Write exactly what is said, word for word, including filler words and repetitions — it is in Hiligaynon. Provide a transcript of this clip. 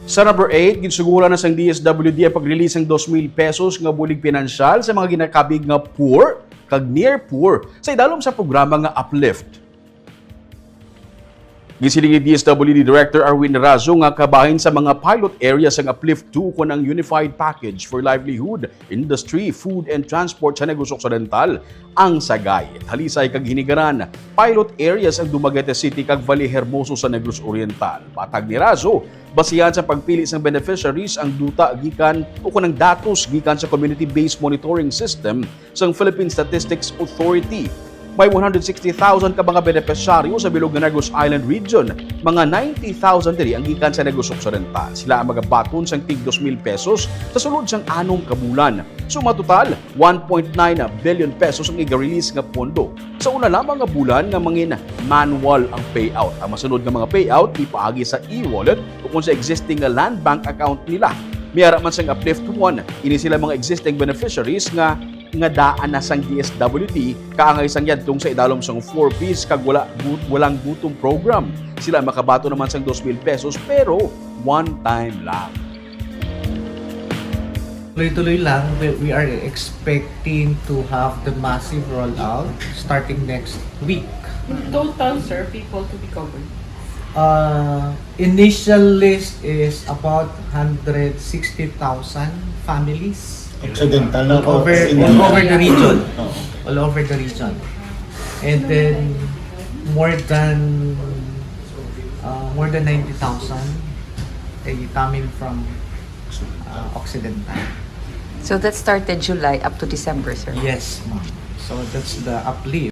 Sa number eight, ginsuguran na sang D S W D ang pag-release sang dos mil pesos nga bulig pinansyal sa mga ginakabig nga poor kag near poor sa idalom sa programa nga Uplift. Gisiling ni D S W D Director Arwin Razo nga kabahin sa mga pilot area sang Uplift two kon ang Unified Package for Livelihood, Industry, Food and Transport sa Negros Occidental, ang Sagay, Talisay kag Hinigaran. Pilot areas ang Dumaguete City kag Valle Hermoso sa Negros Oriental. Matag ni Razo, basihan sa pagpili sang beneficiaries ang duta gikan o kon ang datos gikan sa Community-Based Monitoring System sang Philippine Statistics Authority. May one hundred sixty thousand ka mga benepisyaryo sa bilog nga Negros Island Region. Mga ninety thousand diri ang gikan sa Negros Occidental. Sila ang magabaton sang tig dos mil pesos sa sulod sang anom ka bulan. Suma total, one point nine billion pesos ang iga-release nga pondo. Sa una lamang nga bulan nga mangin manual ang payout. Ang masunod nga mga payout ipaagi sa e-wallet o kung sa existing nga land bank account nila. May ara man sang Uplift one, ini sila mga existing beneficiaries nga nga daan na sang D S W D kaangay sang yadtong sa idalom sang four Ps kag wala gu- walang gutom program. Sila makabato naman sang dos mil pesos pero one time lang. Tuloy-tuloy lang, we, we are expecting to have the massive rollout starting next week. In total, sir, people to be covered. Uh, initial list is about one hundred sixty thousand families Occidental all na over, Occidental. all over the region. Oo. All over the region. And then, more than uh, more than ninety thousand ay coming from uh, Occidental. So that started July up to December, sir? Yes, ma'am. So that's the uplift.